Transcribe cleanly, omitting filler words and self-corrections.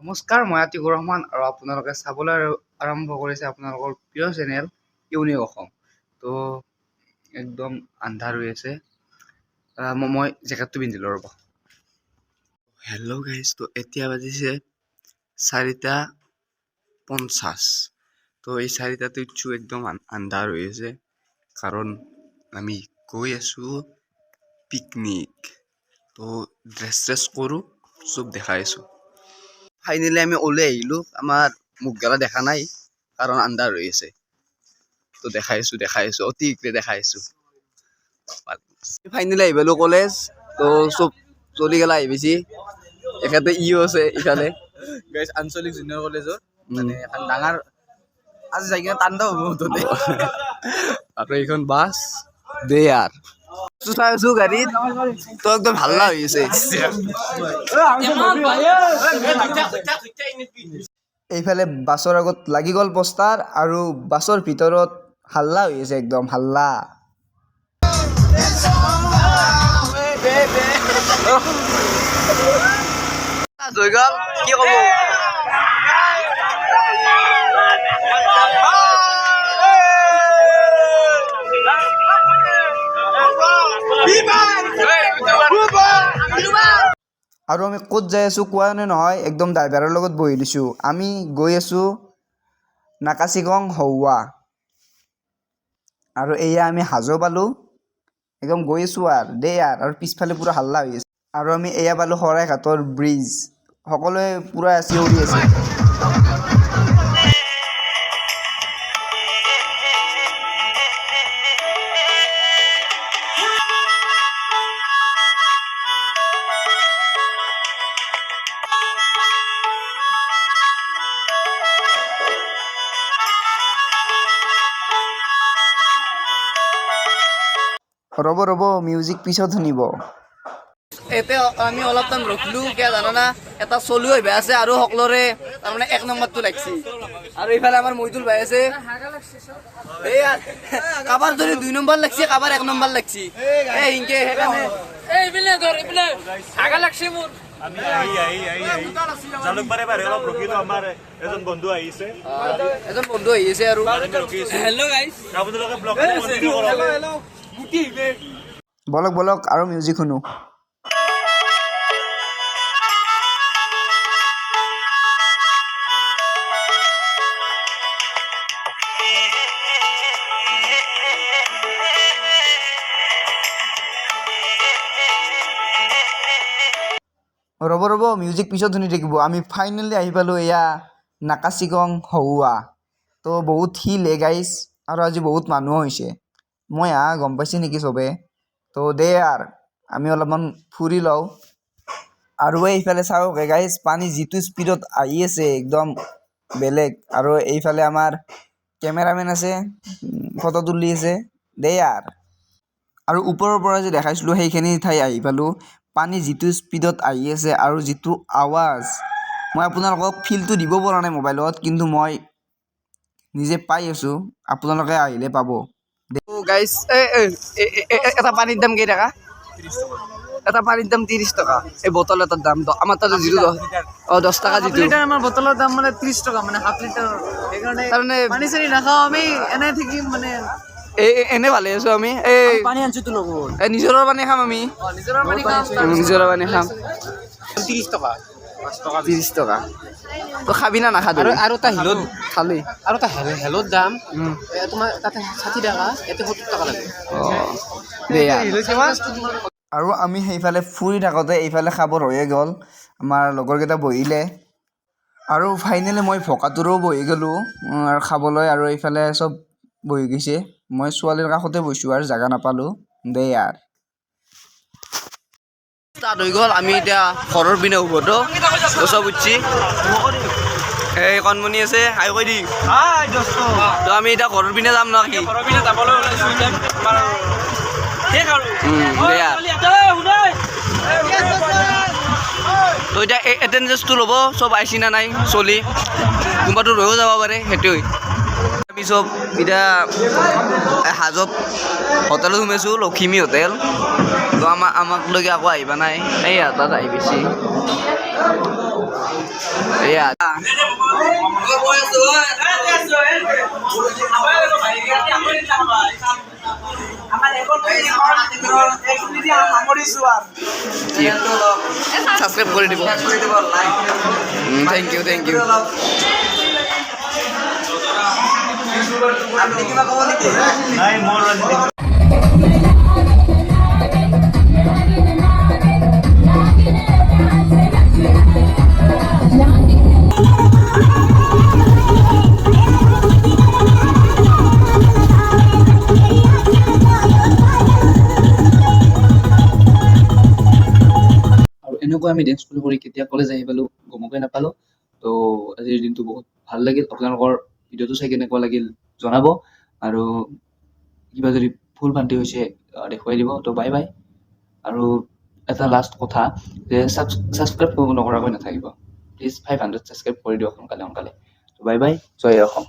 নমস্কাৰ, মই আতিকুৰ ৰহমান আৰু আপোনালোকে চাবলৈ আৰম্ভ কৰিছে আপোনালোকৰ প্ৰিয় চেনেল ইউনিক অসম। তো একদম আন্ধাৰ হৈ আছে। মই জেকেটটো পিন্ধিলোঁ, ৰ'ব। হেল্ল' গাইজ, তো এতিয়া বাজিছে 4:50। তো এই 4টাতে উঠছোঁ, একদম আন্ধাৰ হৈ আছে, কাৰণ আমি গৈ আছোঁ পিকনিক। তো ড্ৰেছ চেছ কৰোঁ, চব দেখাই আছোঁ। ফাইনেলি আমি ওলাই আহিলোঁ। আমাৰ মুখ গেলা দেখা নাই, কাৰণ আন্ধাৰ হৈ আছে। তো দেখাই আছোঁ, দেখাই আছোঁ, অতি শীঘ্ৰে দেখাই আছোঁ। ফাইনেলি আহি পালোঁ কলেজ। তো চব চলি গেলা আহি পাইছি। এখেতে ইও আছে ইফালে। গাইজ, আঞ্চলিক জুনিয়ৰ কলেজৰ মানে এখন ডাঙৰ, আজি যাই কিনে ঠাণ্ডা হ'ব মুঠতে। আৰু এইখন বাছ দে আৰ চাই আছো গাড়ীত, তো একদম হাল্লা হৈ আছে। এইফালে বাছৰ আগত লাগি গ'ল পোষ্টাৰ আৰু বাছৰ ভিতৰত হাল্লা হৈ আছে, একদম হাল্লা। হৈ গ'ল, কি ক'ব? আৰু আমি ক'ত যাই আছোঁ কোৱা নে নহয়, একদম ড্ৰাইভাৰৰ লগত বহি দিছোঁ। আমি গৈ আছোঁ নাকাচিগং হৌৱা আৰু এয়া আমি হাজো পালোঁ। একদম গৈ আছোঁ আৰু দেই আৰু পিছফালে পূৰা হাল্লা হৈ আছে। আৰু আমি এয়া পালোঁ শৰাইঘাটৰ ব্ৰিজ। সকলোৱে পূৰা চিঞৰি আছে। ৰ'ব ৰ'ব, মিউজিক পিছত শুনিব। এতিয়া আমি অলপ টাইম ৰখিলো কিয় জানানা? এটা চলিও আহিব আছে আৰু সকলোৰে তাৰমানে এক নম্বৰটো লাগছি। আৰু এইফালে আমাৰ মইদুল ভাই আছে। এই কাৰোবাৰ যদি 2 নম্বৰ লাগছি, কাৰোবাৰ 1 নম্বৰ লাগছি, এই হিংকে সেইকাৰণে। আমি আহি আহি আহি আহি জালুকবাৰী বাহিৰে অলপ ৰখিলো, আমাৰ এজন বন্ধু আহিছে। এজন বন্ধু আহি আছে আৰু হেল্ল' গাইজ। আপোনালোকে ব্লগ কণ্টিনিউ কৰক। বলক বলক, আৰু মিউজিক শুনো। ৰ'ব ৰ'ব, মিউজিক পিছত শুনি থাকিব। আমি ফাইনেলি আহি পালোঁ এয়া নাকাচিগং হৌৱা। তো বহুত শিল হে গাইজ, আৰু আজি বহুত মানুহ হৈছে। মই আহা গম পাইছে নেকি চবে? তো দে আৰ আমি অলপমান ফুৰি লওঁ। আৰু এইফালে চাওক হে গাইজ, পানী যিটো স্পীডত আহি আছে একদম বেলেগ। আৰু এইফালে আমাৰ কেমেৰামেন আছে, ফটো তুলি আছে দে আৰ। আৰু ওপৰৰ পৰা যে দেখাইছিলোঁ সেইখিনি ঠাই আহি পালোঁ। পানী যিটো স্পীডত আহি আছে আৰু যিটো আৱাজ, মই আপোনালোকক ফিলটো দিব পৰা নাই মোবাইলত, কিন্তু মই নিজে পাই আছোঁ, আপোনালোকে আহিলে পাব। গাইজ, এটা পানীৰ দাম কেই টকা? এটা পানীৰ দাম 30 টকা। এই বটল এটাৰ দাম আমাৰ তাতে যিটো 10 টকা যিটো লিটাৰ, আমাৰ বটলৰ দাম মানে 30 টকা, মানে হাফ লিটাৰ। সেইকাৰণে তাৰমানে পানী চানী নাখাওঁ আমি, এনে থাকিম মানে। এই এনে ভালে আছো আমি। এই পানী আনছো তো লগত। এই নিজৰৰ পানী খাম আমি। নিজৰৰ পানী খাম। নিজৰৰ পানী খাম। 30 টকা। 30 টকা। তো খাবি না নাখা? আৰু আৰু এটা হিলত খালি। আৰু এটা হেলত দাম তোমাৰ তাতে 60 টকা, ইয়াতে 70 টকা লাগে। দে। আৰু আমি সেইফালে ফুৰি থাকোঁতে এইফালে খাবৰ হৈয়ে গ'ল। আমাৰ লগৰকেইটা বহিলে আৰু ফাইনেলি মই ভকাটোৰো বহি গ'লোঁ আৰু খাবলৈ। আৰু এইফালে চব বহি গৈছে, মই ছোৱালীৰ কাষতে বহিছোঁ আৰু জেগা নাপালোঁ দে আৰ। ষ্টাৰ্ট হৈ গ'ল। আমি এতিয়া ঘৰৰ পিনে উভতো। চব উঠছি। এই কণমণি আছে, হাই কৈ দি। তো আমি এতিয়া ঘৰৰ পিনে যাম ন কি? ঘৰৰ পিনে যাবলৈ ওলাইছো এতিয়া আমাৰ শেষ আৰু। দে আৰ। তো এতিয়া এটেণ্ডেঞ্চটো ল'ব, চব আহিছি না নাই চলি, কোনোবাটো ৰৈও যাব পাৰে সেইটোৱে। আমি চব এতিয়া হাজত হোটেলত সোমাইছোঁ, লখিমী হোটেল। তো আমাক লৈকে আকৌ আহিবা নাই, এই তাত আহি পাইছি। এয়া। ছাবস্ক্ৰাইব কৰি দিব। Thank U, thank U. নাই, মোৰ আজি আৰু এনেকুৱা আমি ডেন্স কৰি কৰি কেতিয়া কলেজ আহি পালোঁ গমকে নাপালোঁ। তো আজিৰ দিনটো বহুত ভাল লাগিল। আপোনালোকৰ ভিডিঅ'টো চাই কেনেকুৱা লাগিল জনাব আৰু কিবা যদি ভুল ভ্ৰান্তি হৈছে দেখুৱাই দিব। তো বাই বাই। আৰু এটা লাষ্ট কথা যে ছাবস্ক্ৰাইব নকৰাকৈ নাথাকিব প্লিজ। 500 ছাবস্ক্ৰাইব কৰি দিয়ক সোনকালে সোনকালে। তো বাই বাই, জয় অসম।